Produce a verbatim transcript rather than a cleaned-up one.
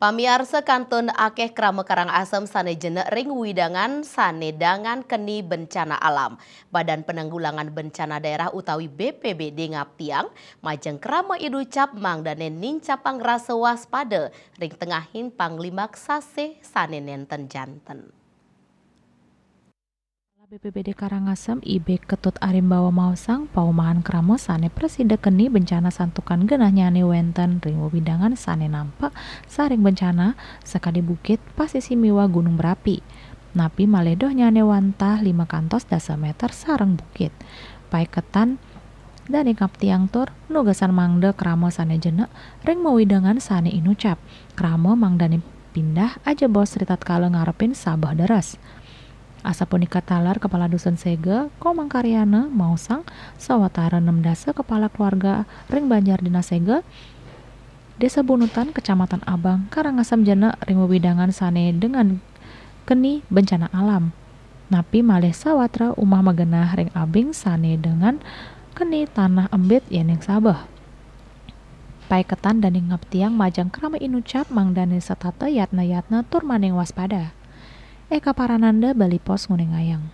Pamiarsa, kantun akéh krama Karangasem sané jenek ring wewidangan sané dangan keni bencana alam. Badan Penanggulangan Bencana Daerah utawi B P B D ngaptiang majeng krama inucap mangdané nincapang rasa waspada ring tengahing panglimbak sasih sané nénten janten. B P B D Karangasem, I B Ketut Arimbawa maosang, paumahan krama sané prasida keni bencana santukan genahnyané wénten ring wewidangan sané nampek saring bencana, sakadi bukit, pasisi miwah gunung berapi. Napi malih dohnyané wantah lima kantos dasa méter sareng bukit. Paiketan dané ngaptiang tur nugasang mangda krama sané jenek ring wewidangan sané inucap. Krama mangdané pindah ajebos ritatkala ngarepin sabeh deres. Asapunika taler Kepala Dusun Séga, Komang Karyana, maosang sawatara nem dasa kepala keluarga ring Banjar Dinas Séga, Désa Bunutan, Kecamatan Abang, Karangasem jenek ring wewidangan sané dengan keni bencana alam. Napi malih sawatra umah magenah ring abing sané dengan keni tanah embit yéning sabeh. Paiketan dané ngaptiang majeng krama inucap mangdané setata yatna-yatna tur maning waspada. Eka Parananda, Bali Post, nguningayang.